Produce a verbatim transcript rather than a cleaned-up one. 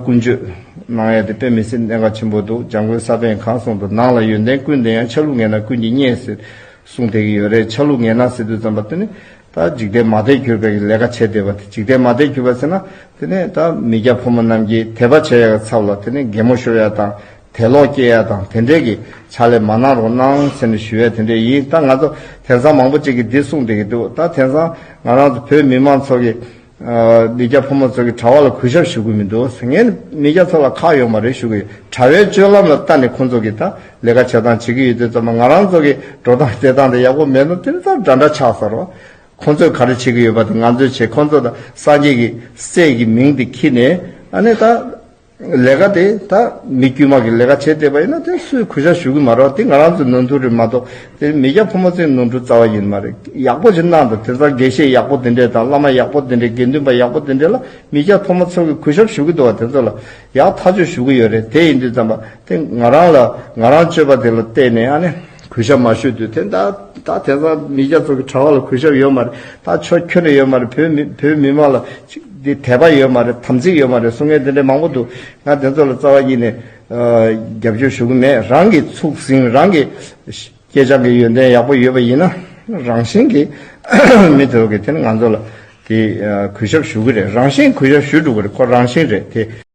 ཀུན་སྤྱོད་གནང་ཡ་དེ་དཔེ་མི་སྲིད་གནད་འགག་ཆེན་པོ་འདུག་འཇམ་མགོན་ས་པཎ་གང་གསུངས་འདུག་ནང་ལ་ཡོན་ཏན་ཀུན་ལྡན་ཡང་། ཆ་ལུགས་ངན་ན་ཀུན་གྱིས་བརྙས་ཟེར་གསུངས་བསྡད་ཀྱི་ཡོད་རེད། ཆ་ལུགས་ངན་ན་ཟེར་དུས་ཙམ་པ་དེ་ནི་ད་འཇིག་རྟེན་མ་དད་གྱུར་པའི་ལས་ཀ་བྱས་བསྡད་པ་དེ། འཇིག་རྟེན་མ་དད་གྱུར་པ་ཟེར་ན་དེ་ནི་ད་མི་སྐྱ་ཕོ་མོ་རྣམས་ཀྱིས་དད་པ་བྱེད་ཡ་གི་ཚབ་ལ་དེ་ནི་གད་མོ་ཤོར་ཡ་དང་། དད་ལོག་སྐྱེ་ཡ་དང་དེ་འདྲའི་གི་ཕྱག་ལས་མ་གནང་རོགས་གནང་ཟེར་ནས་ཞུ་ཡ་དེ་འདྲ་ཡིན། ད་ང་ཚོ་དེང་སང་མང་པོ་ཅིག་གིས་འདི་གསུངས་བསྡད་ཀྱི་འདུག་ད་དེང་སང་ང་རང་ཚོ་བོད་མི་མང་ཚོ་གི་ཨ་མི་སྐྱ་ཕོ་མོ་ཚོ་གི་གྲྭ་པ་ལ་གུས་ཞབས་ཞུ་གི་མི་འདུག་ཟེར། ངས་མི་སྐྱ་ཚོ་ལ་ཁག་ཡོད་མ་རེད་ཞུ་གི་ཡོད། གྲྭ་པའི་སྤྱོད་ལམ་ལ་ལྟ་ནས་ཁོང་ཚོ་གི་ད་ལས་ཀ་བྱེད་སྟངས་བྱེད་ཀྱི་ཡོད་དུས་ཙམ་པ། ང་རང་ཚོ་གི་འགྲོ་སྟངས་བྱེད་སྟངས་དེ་ཡག་པོ་མེད་ན་དེ་ནི་ད་འདྲ་འདྲ་ཆགས་ཚར་རོ། ཁོང་ཚོས་ག་རེ་བྱེད་ཀྱི་ཡོད་པ་དེ་ང་ཚོས་བྱེད། ཁོང་ཚོ་ད་སངས་རྒྱས་ཀྱི་སྲས་ཀྱི་མིང་དེ་འཁྱེར་ནས་ཨ་ནི་ད། ལས་ཀ་དེ་ད་མི་དཀྱུས་མ་གི་ལས་ཀ་བྱེད་བསྡད་པ་ཡིན་ན་དེ་སུས་གུས་ཞབས་ཞུ་གི་མ་རེད། དེ་ང་རང་ཚོའི་ནོར་འཁྲུལ་རེད་མ་གཏོགས་དེ་མི་སྐྱ་ཕོ་མོ་ཚོའི་ནོར་འཁྲུལ་རྩ་བ་ཡིན་མ་རེད། ཡག་པོ་ཞིག་གནང་དང་། དེང་སང་དགེ་བཤེས་ཡག་པོ་དེ་འདྲས་དང་། བླ་མ་ཡག་པོ་དེ་འདྲས། དགེ་འདུན་པ་ཡག་པོ་དེ་འདྲས་ལ་མི་སྐྱ་ཕོ་མོ་ཚོ་གི་གུས་ཞབས་ཞུ་གི་འདུག་བ། དེ་ཚོ་ལ་ཡག་ཐག་ཆོད་ཞུ་གི་ཡོད་རེད། དེ་ཡིན་དུས་ཙམ་པ་དེ་ང་རང་ལ་ང་རང་སྤྱོད་པ་དེ་ལ་བལྟས་ནས་ཨ་ནི་གུས་ཞབས་མ་ཞུས་དུས་དེ་ད་ད་དེང་སང་མི་སྐྱ་ཚོ་གི་གྲྭ་པ་ལ་གུས་ཞབས་ཡོད་མ་རེད། ད་ཁྱོད་ཁྱོན་ནས་ཡོད་མ་རེད། བོད་མི་བོད་མི་མང་ལ་འདི་དད་པ་ཡོད་མ་རེད། དམ་ཚིག་ཡོད་མ་རེད་གསུང་མཁན་དེ་འདྲ་མང་པོ་འདུག་ང་དེ་ཚོ་ལ་རྩ་བ་ཉིད་ནས་ཨ་རྒྱབ་སྐྱོར་ཞུ་གི་མེད། རང་གི་ཚུགས་ཟིན། རང་གི་སྐྱེས་སྦྱངས་ཀྱི་ཡོན་ཏན་ཡག་པོ་ཡོད་པ་ཡིན་ན་རང་བཞིན་གྱིས་མི་དེ་ཚོ་གིས་དེ་ནི་ང་ཚོ་ལ་དེ་ཨ་གུས་ཞབས་ཞུ་གི་རེད། རང་བཞིན་གུས་ཞབས་ཞུ་འགྲོ་གི་རེད། ཁོ་རང་བཞིན་རེད་དེ།